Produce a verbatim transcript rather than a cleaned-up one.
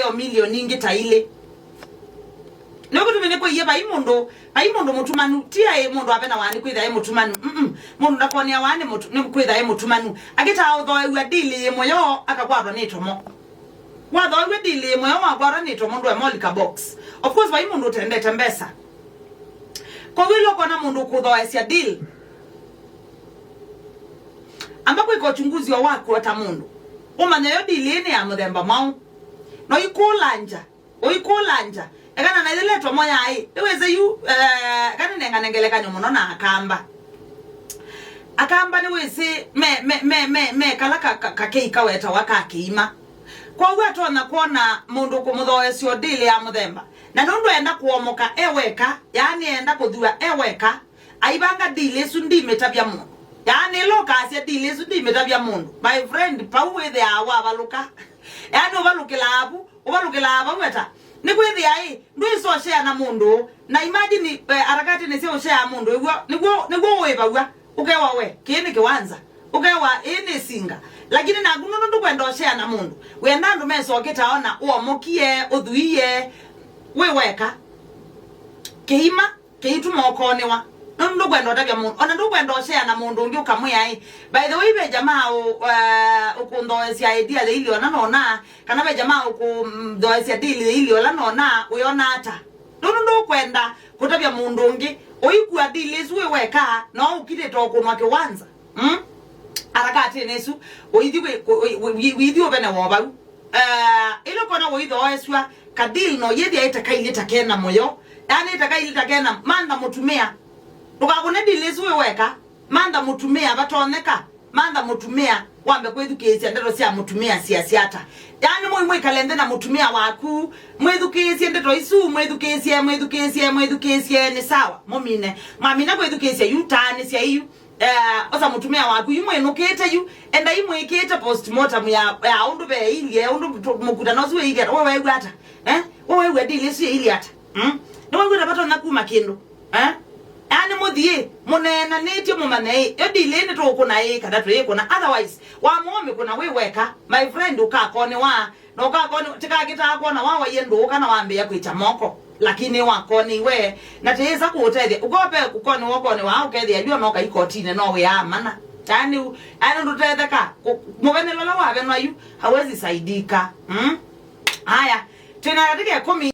o milioni ingĩ ta ilĩ. Nĩkũtumi nĩkwĩie vai mũndũ, vai mũndũ mũtumanu, ti aĩ mũndũ avenawa nĩ kwĩtha e mũtumanu. Mm-mm. Mũndũ ndakoneawa nĩ mũtu-, nĩ kwĩtha e mũtumanu. Akĩtaa ũthoew'a deal yĩ mũyo, akakwatwa nĩ tomo. Wathoew'a deal yĩ mũyo, wakwatwa nĩ tomo, ndũe molika box. Of course, vai mũndũ ũtendete mbesa. Kwoou ĩla ũkona mũndũ ũkũthoesya deal, amba kwĩka uchunguzi o waku o ta mũndũ. Ũmanye yo deal ĩĩ nĩ ya mũthemba mwaũ. No ikũlanja. Ũikũlanja, ekana na yĩla ĩtomo yaĩ, nĩwĩsĩ yu, eh, kana nengane ngelekany'o mũno na Akamba. Akamba nĩwĩsĩ me, me, me, me, me kala ka, ka, kakei kawetawa ka kĩima. Kwoou atonya kwona mũndũ kũmũthoesya deal ya mũthemba. Na nũndũ enda kũomoka e weka, yaani enda kũthua e weka, aivanga deal ĩsu ndimĩtavya mũndũ. Yaani ĩla ũkasya deal ĩsu ndimĩtavya mũndũ, my friend, pau wĩthĩaa wavalũka. Yaani ũvalũkĩlaa vu, ũvalũkĩlaa vau ata? Nĩkwĩthĩa ĩ, ndwĩsa ũshare na mũndũ. Na imagine, eh, harakati nĩ sya ũshare mũndũ, ĩw'o, nĩw'o, nĩw'o ũĩvaw'a. Ũkewa we, kĩĩ nĩ kĩwanza. Ũkewa ĩĩ nĩ singa. Lakini naku nũndũ ndũkwenda ũshare na mũndũ, wenda andũ mesokĩtaona ũomokie, ũthuie, wĩ weka. Kĩima. Kĩituma ũkonĩwa. Nũndũ ndũkwenda ũtavya mũndũ, ona ndũkwenda ũshare na mũndũ ũngĩ ũkamwĩa ĩ, by the way, ve jamaa ũ-, eh, ũkũnthoesya idea yĩilye ũla nona, kana ve jamaa ũkũnthoesya deal yĩilye ũla nona, wĩona ata? Nũndũ ndũkwenda kũtavya mũndũ ũngĩ, ũikua deal ĩsu wĩ weka, no ũkilĩte ũkũnwa kĩwanza. Mm? Harakatĩnĩ ĩsu, ũithi wĩ-, wĩ-, wĩ-, wĩ-, wĩithi ũvenewa o vau. Eh, ĩla ũkona ũithoesw'a, ka deal no yĩthĩa ĩtakailĩ ta kena mũyo. Yaani ĩtakailĩ ta kena, mantha mũtumĩa. Ndũkakũne deal ĩsu wĩ weka. Mantha mũtumĩa vatonyeka. Mantha mũtumĩa, wambe kwĩthukĩĩsya ndeto sya mũtumĩa siasya ata. Yaani mũi mwĩkale nthĩ na mũtumĩa waku, mwĩthukĩĩsye ndeto isu, mwĩthukĩĩsye, mwĩthukĩĩsye, mwĩthukĩĩsye, nĩ sawa, mũmine. Mwamina kwĩthukĩĩsya yu, taanĩsya yu. Eh, osa mũtumĩa waku yu mwĩnũkĩte yu, endai mwĩkĩte postmortem ya, ya ũndũ veilye, ũndũ tu-, mũkutano ũsu wĩilye ata, we weew'a ata? Eh? We weew'a deal ĩsu yĩilye ata? Mm? Nĩweew'a ta vatonya kuma kĩndũ? Eh? Yaani mũthiĩ, mũneenanĩtye mũmanye ĩ, yo deal ĩĩ nĩtũũkũna ĩ, kana tũyĩkũna? Otherwise, wamũa ũmĩkũna wĩ weka, my friend, ũkakonĩwa. Na ũkakoni, tikakĩtaa kwona wawaie ndũũ kana wambĩĩa kwĩkya moko, lakini wakoniwe, na tĩĩsa kũũtethya. Ũkope kũkoniwa, ũkoniwa, ũkethĩa yu ona ũkai kotinĩ no wĩaa mana. Yaani, yaani ndũtetheka. Kũ-, mũvenelo ũla wavenwa yu, hawezi saidika. Mm? Haya, twĩna katika ĩkũmi.